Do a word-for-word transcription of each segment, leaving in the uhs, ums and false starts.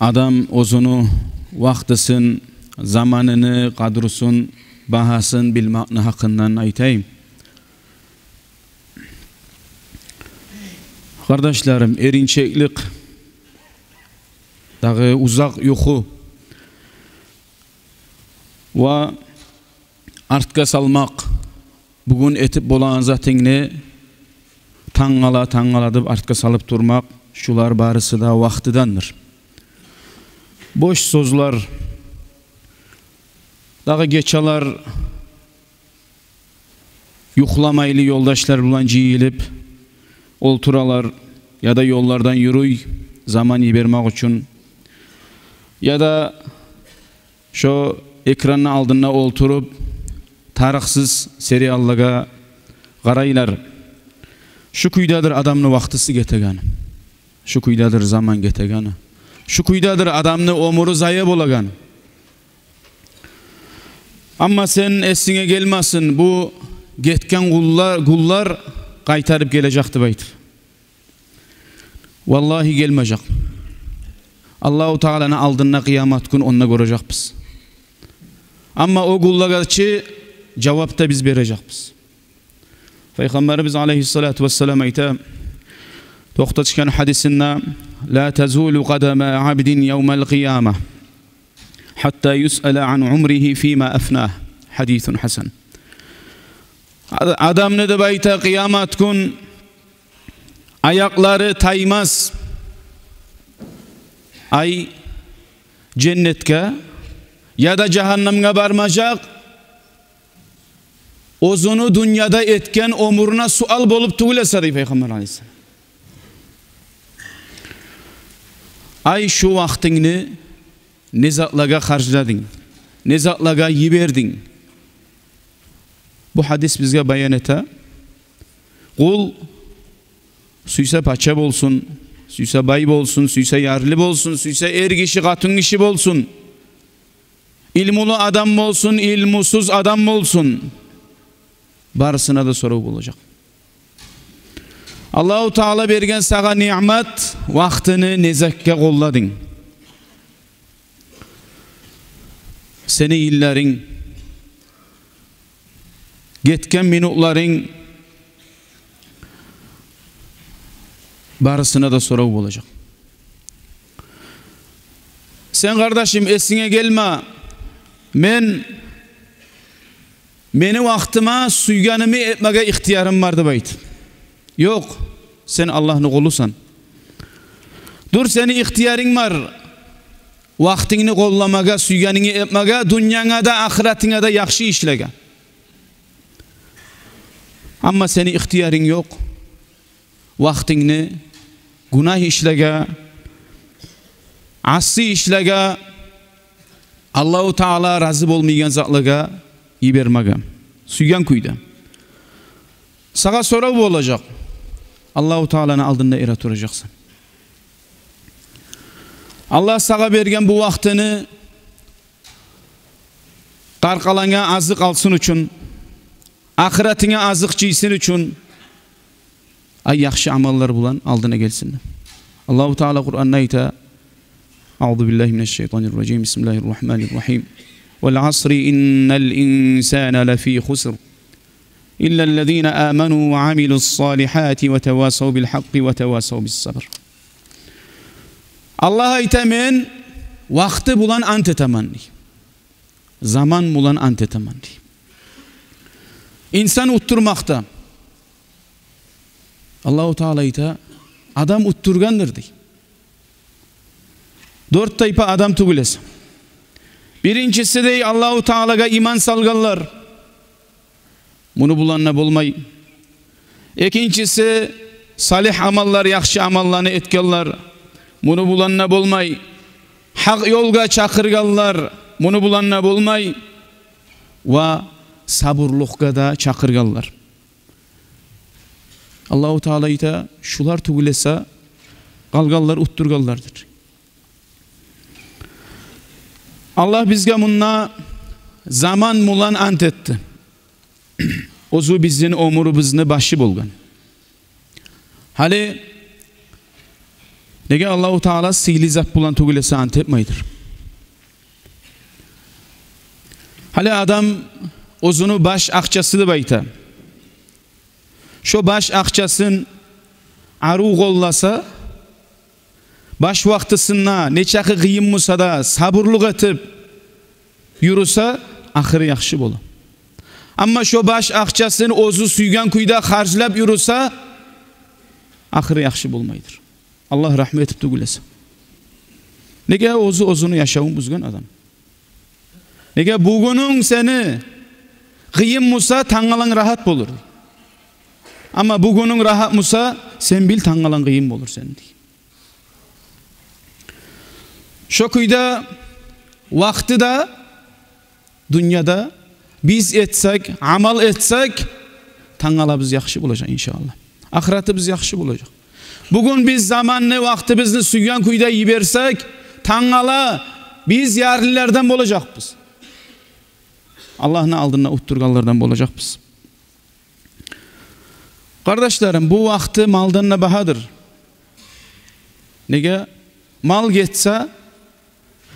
адам оьзюню вакътисин, заманыны къадрусун, багьасын билмекни гьакъындан айтайым. Къардашларым, эринчеклик, дагъы узакъ юху ва артгъа салмакъ, бугюн этип болагъан затынгны тангала, тангала деп артгъа салып турмакъ, шулар барысы да вакътидендир. Бош сёзлер, дагъы гечелер юхламайлы ёлдашлар булан жыйылып олтуралар, яда ёллардан юрюй, заман йибермек учун, яда шо экранны алдында олтуруп, тарыкъсыз сериаллагъа къарайлар. Шу кюйдедир адамны вакътиси гетегени. Шу кюйдедир заман гетегени. Шу кюйдедир адамны оьмюрю зая болагъан. Амма сен эсинге гелмесин, бу гетген гюнлер, гюнлер къайтарып гележек деп айтып. Валлагьи, гелмежек. Аллагьу Тааланы алдында къыямат гюн онда гёрежекбиз. Амма о гюнлеге чи жавап да биз бережекбиз. Пайхаммарыбыз алайгьиссалату вассалам айта, токъташгъан гьадисинде: «Ла тазулу къадама абдин явмал къияма, гьатта юсъала ан умригьи фима афнагь». Гьадисун гьасан. Ад-, адамны, деп айта, къыямат гюн аякълары таймас, ай, женнетге яда жагьаннамгъа бармажакъ, оьзюню дюньяда этген оьмюрюне суал болуп тюгюл эсе, дей Пайхаммар алайгьиссалам. Ай, шу вакътингни не затлагъа харжладынг, не затлагъа йибердинг? Бу гьадис бизге баян эте. Къул сюйсе пача болсун, сюйсе бай болсун, сюйсе ярлы болсун, сюйсе эр гиши, къатын гиши болсун, илмулу адам болсун, илмусуз адам болсун, барысына да сорав болажакъ. Аллагьу Таала берген сагъа ниъмат, вакътини не затгъа къолладынг? Сени йылларынг, гетген минутларынг, барысына да сорав болажакъ. Сен, къардашым, эсинге гелме, мен, мени вакътима сюйгеними этмеге ихтиярым бар деп айт. Ёкъ, сен Аллагьны къулусан. Дюр, сени ихтиярынг бар вакътингни къолламагъа, сюйгенингни этмеге, дюньянгда да, ахыратынгда да яхшы ишлеге. Амма сени ихтиярынг ёкъ вакътингни гюнагь ишлеге, асси ишлеге, Аллагьу Таала рази болмайгъан затлагъа йибермеге, сюйген кюйде. Сагъа сорав болажакъ. Аллагьу Тааланы алдында эретуражакъсан. Аллагь сагъа берген бу вакътини къаркъаранга азыкъ алсын учун, ахыратынга азыкъ жыйсын учун, ай, яхшы амаллар булан алдына гелсин. Аллагьу Таала Къуранда айта: أعوذ بالله من الشيطان الرجيم. بسم الله الرحمن الرحيم. والعصر إن الإنسان لفي خسر. إلا الذين آمنوا وعملوا الصالحات وتواصوا بالحق وتواصوا بالصبر. Аллагь айта: «Мен вакъти булан ант этемен», — дей. «Заман булан ант этемен», — дей. Инсан уттурмакъда. Аллагьу Таала айта: «Адам уттургъандыр», — дей. Дёрт тайпа адам тюгюл эсе. Биринчиси, дей, Аллагьу Таалагъа иман салгъанлар. Муну булан да болмай. Экинчиси, салигь амаллар, яхшы амалланы этгенлер. Муну булан да болмай. Гьакъ ёлгъа чакъыргъанлар. Муну булан да болмай. Ва сабурлукъгъа да чакъыргъанлар. Аллагьу Таала айта: «Шулар тюгюл эсе, къалгъанлар уттургъанлардыр». Аллагь бизге мунда заман булан ант этди. Оьзю бизин оьмюрюбюзню башы болгъан. Гьали Неге Аллагьу Таала сыйлы зат булан тюгюл эсе ант этмейдир. Гьали адам оьзюню баш акъчасы деп айта. Шо баш акъчасын арив къолласа, баш вакътисинде нечакъы къыйын буса да сабурлукъ этип юрюсе, ахыры яхшы бола. Амма шо баш акъчасын оьзю сюйген кюйде харжлап юрюсе, ахыры яхшы болмайдыр. Аллагь рагьму этип тюгюл эсе. Неге? Оьзю оьзюню яшавун бузгъан адам. Неге? Бугюнюнг сени къыйын буса, тангаланг рагьат болур. Амма бугюнюнг рагьат буса, сен бил, тангаланг къыйын болур сени, дей. Шо кюйде вакъти де дюньяда биз этсек, амал этсек, тангалабыз яхшы болажакъ, иншааллагь. Ахыратыбыз яхшы болажакъ. Бугюн биз заманны, вакътибизни сюйген кюйде йиберсек, тангала биз ярлылардан болажакъбыз. Аллагьны алдында утдургъанлардан болажакъбыз. Къардашларым, бу вакъти малдан да багьадыр. Неге? Мал гетсе,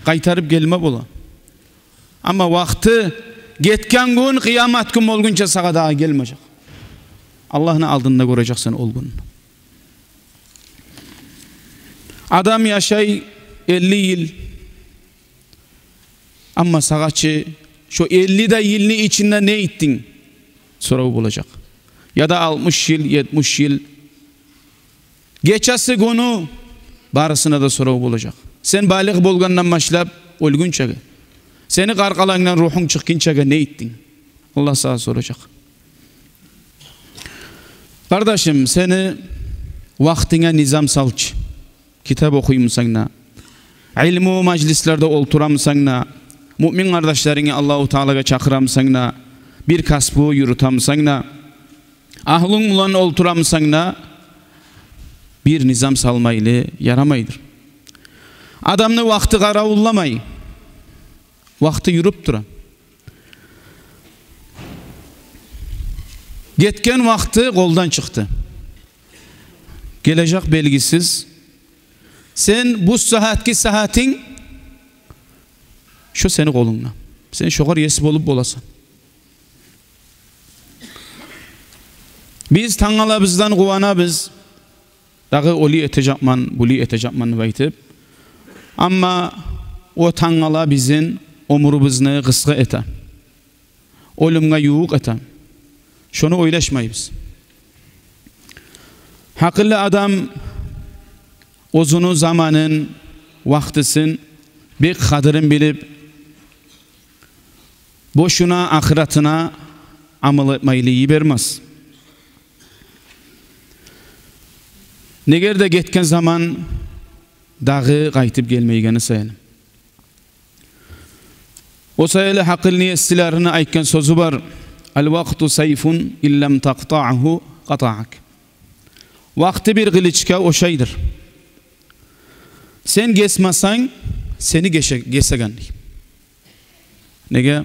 къайтарып гелме бола. Амма вакъти гетген гюн, къыямат гюн болгъунча сагъа дагъы гелмежек. Аллагьны алдында гёрежексен ол гюнню. Адам яшай элли йыл. Амма сагъа чы, шо элли де йылны ичинде не этдинг? Сорав болажакъ. Яда алтмыш йыл, етмиш йыл. Гечеси, гюню, барысына да сорав болажакъ. Сен балигъ болгъандан башлап оьлгюнчеге. Сени къаркъарангдан ругьунг чыкъгъынчагъа не этдинг? Аллагь сагъа соражакъ. Къардашым, сени вакътинге низам салчы. Китап охуймусанг да, илму мажлислерде олтурамусанг да, муъмин къардашларынгны Аллагьу Таалагъа чакъырамусанг да, бир касбу юрютемусанг да, агьлюнг булан олтурамусанг да, бир низам салмайлы ярамайдыр. Адамны вакъти къаравулламай, вакъти юрюп тура. Гетген вакъти къолдан чыкъды. Гележек белгисиз. Сен бу сагьатгъы сагьатынг шо сени къолунгда. Сен шогъар ес болуп боласан. Биз тангалабыздан къуванабыз. Дагъы олай этежекмен, булай этежекмен деп айтып. Амма о тангала бизин оьмюрюбюзню къысгъа эте. Оьлюмге ювукъ эте. Шону ойлашмайбыз. Гьакъыллы адам оьзюню заманын, вакътисин бек къадирин билип, бошуна ахыратына амал этмейли йибермес. Негер де гетген заман дагъы къайтып гелмейгени саялы. О саялы гьакъылны еслерини айтгъан сёзю бар: «Ал-вакъту сайфун, ин лам такътаъгьу къатаъак». Вакъти бир къылычгъа ошайдыр. Сен гесмесенг, сени геше-, гесеген, дей. Неге?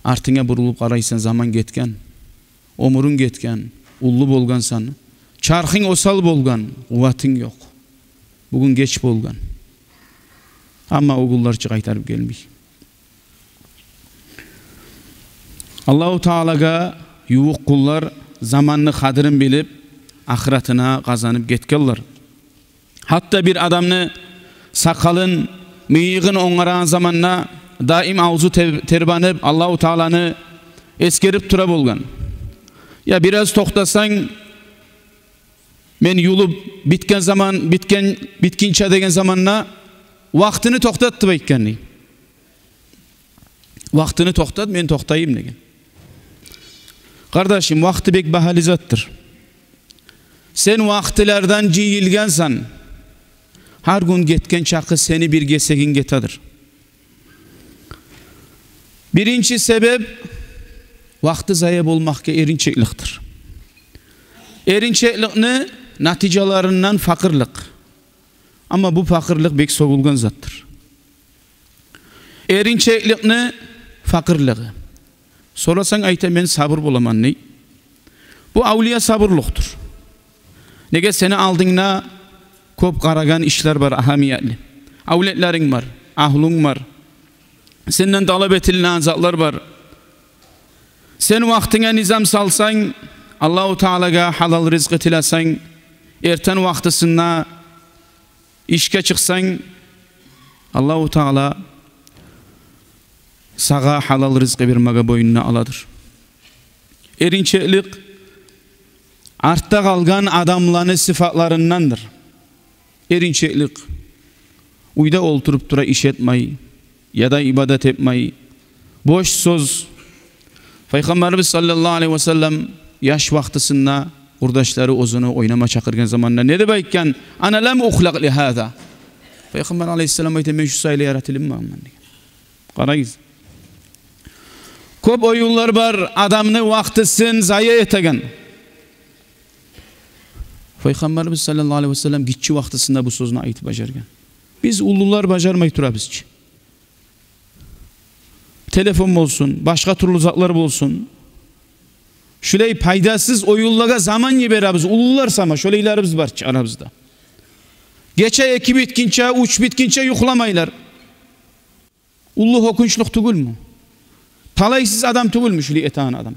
Артынга бурулуп къарайсан, заман гетген, оьмюрюнг гетген, уллу болгъансан, чархынг осал болгъан, къуватынг ёкъ. Бугюн геч болгъан. Амма о гюнлер чи къайтарып гелмей. Аллагьу Таалагъа ювукъ къуллар заманны къадирин билип, ахыратына къазанып гетгенлер. Гьатта бир адамны сакъалын, мыйыгъын онгарагъан заманда даим авзу тер-, тербенип, Аллагьу Тааланы эсгерип тура болгъан. «Я, бираз токътасанг, мен ювулуп битген заман, битген, битгинче», – деген заманда, «Вакътини токътат», – деп айтгъан, дей. «Вакътини токътат, мен токътайым», – деген. Къардашым, вакъти бек багьалы затдыр. Сен вакътилерден жыйылгъансан. Гьар гюн гетген чакъы сени бир гесегинг гетедир. Биринчи себеп – вакъти зая болмакъгъа эринчекликдир. Эринчекликни натижаларындан пакъырлыкъ. Амма бу пакъырлыкъ бек сёгюлген затдыр. Эринчекликни пакъырлыгъы. Сорасанг, айта: «Мен сабур боламан», – дей. Бу авлия сабурлукъдур. Неге, сени алдынгда Кёп къарагъан ишлер бар агьамиятлы. Авлетлеринг бар, агьлюнг бар. Сенден талап этилинеген затлар бар. Сен вакътинге низам салсанг, Аллагьу Таалагъа гьалал ризкъы тилесенг, эртен вакътисинде ишге чыкъсанг, Аллагьу Таала сагъа гьалал ризкъы бермеге бойнуна аладыр. Эринчеклик артда къалгъан адамланы сыфатларындандыр. Эринчеклик. Уьйде олтуруп тура, иш этмей, яда ибадат этмей, бош сёз. Пайхаммарыбыз саллаллагьу алайгьи васаллам яш вакътисинде къурдашлары оьзюню ойнама чакъыргъан заманда не деп айтгъан? «Ана лам ухлакъ ли гьаза». Пайхаммар алайгьиссалам айта: «Мен шу саялы яратылынмагъанман», – деген. Къарагъыз. Кёп оюнлар бар адамны вакътисин зая этеген. Пайхаммарыбыз саллаллагьу алайгьи васаллам гиччи вакътисинде бу сёзню айтып бажаргъан. Биз, уллулар, бажармай турабыз чы. Телефон болсун, башгъа тюрлю затлар болсун, шулай пайдасыз оюнлагъа заман йиберебиз. Уллулар сама шолайларыбыз бар чы арабызда. Гече эки битгинче, уьч битгинче юхламайлар. Уллу гьёкюнчлюк тюгюлмю? Талайсыз адам тюгюлмю шулай этеген адам?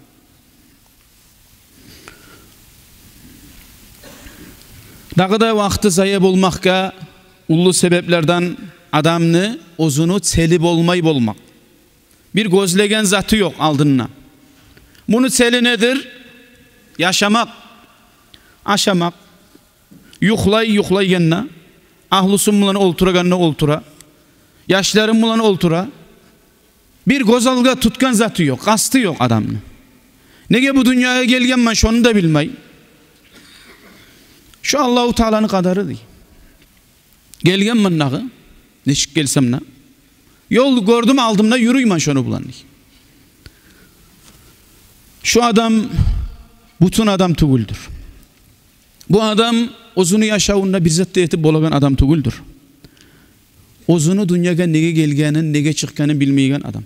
Дагъы да вакъты зая болмакъгъа уллу себеплерден адамны оьзюню цели болмай болмакъ. Бир гёзлеген заты ёкъ алдында. Муну цели недир? Яшамакъ, ашамакъ, юхлай, юхлайгъанда, агьлюсю булан олтурагъанда олтура, яшлары булан олтура. Бир гёз алгъа тутгъан заты ёкъ, къасты ёкъ адамны. Неге бу дюньягъа гелгенмен, шону да билмей. Шо Аллагьу Тааланы къадары дей. Гелгенмен дагъы, нечик гелсем де, ёл гёрдюм алдымда, юрюймен шону булан дей. Шо адам бютюн адам тюгюлдюр. Бу адам оьзюню яшавунда бир зат да этип болагъан адам тюгюлдюр. Оьзюню дюньягъа неге гелгенин, неге чыкъгъанын билмейген адам.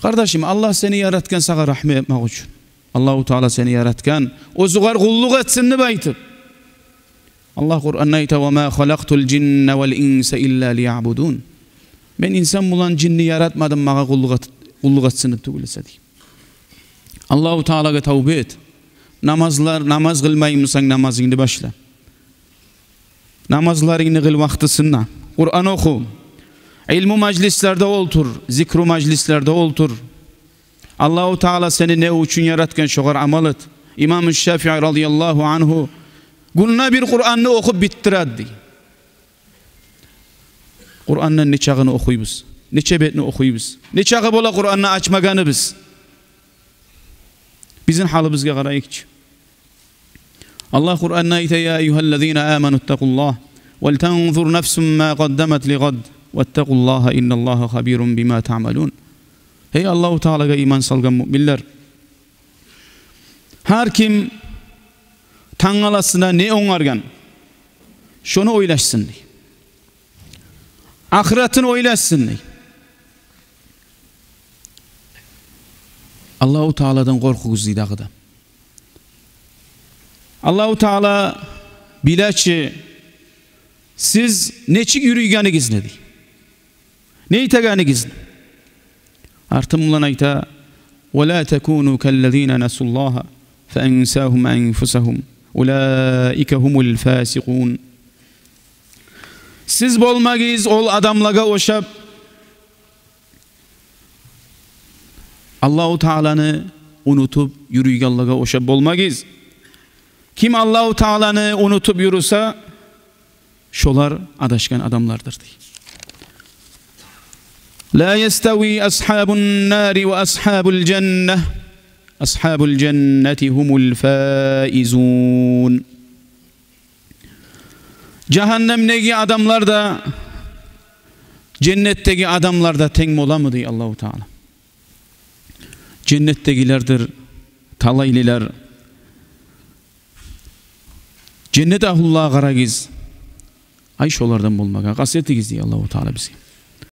Къардашым, Аллагь сени яратгъан сагъа рагьму этмек учун. Аллагьу Таала сени яратгъан, оьзюгер къуллукъ этсин деп айтып. Аллагь Къуранда айта: «Ва ма халакътул жинна вал инса илла лиябудун». Мен инсан булан жинни яратмадым, магъа къуллукъ эт-, къуллукъ этсин деп тюгюл эсе, дей. Аллагьу Таалагъа тавба эт. Намазлар, намаз къылмаймысан, намазынгны башла. Намазларынгны къыл вакътисинде. Къуран оху. Илму мажлислерде олтур, зикру мажлислерде олтур. Аллагьу Таала сени не учун яратгъан, шогъар амал эт. Имам Шафии радияллагьу ангьу гюнде бир Къуранны охуп битдире эди. Къуранны нечагъыны охуйбуз? Нече бетни охуйбуз? Нечагъы бола Къуранны ачмагъаныбыз? Бизин гьалыбызгъа къарайыкъчы. Аллагь Къуранда айта: «Я айюгьаллазина аману ттакъуллагь, вал танзур нафсум ма къаддамат лигъад, ваттакъуллагьа, инналлагьа хабирун бима таъмалун». Гьей Аллагьу Таалагъа иман салгъан муъминлер, гьар ким тангаласына не онгаргъан, шону ойлашсын, дей. Ахыратын ойлашсын, дей. Аллагьу Тааладан къоркъугъуз, дей, дагъы да. Аллагьу Таала биле чи сиз нечик юрюйгенигизни, дей. Не этегенигизни. Артын булан айта: «Ва ла такуну каллазина насуллагьа фа ансагьум анфусагьум, улаика гьумул фасикъун». Сиз болмагъыз ол адамлагъа ошап, Аллагьу Тааланы унутуп юрюйгенлеге ошап болмагъыз. Ким Аллагьу Тааланы унутуп юрюсе, шолар адашгъан адамлардыр, дей. «Ла ястави асгьабун нари ва асгьабул жанна, асгьабул жаннати гьумул фаизун». Жагьаннемдеги адамлар да, женнетдеги адамлар да тенг боламы, дей Аллагьу Таала. Женнетдегилердир талайлылар. Женнет агьлулагъа къарагъыз. Ай, шолардан болмагъа къаст этигиз, дей Аллагьу Таала бизге.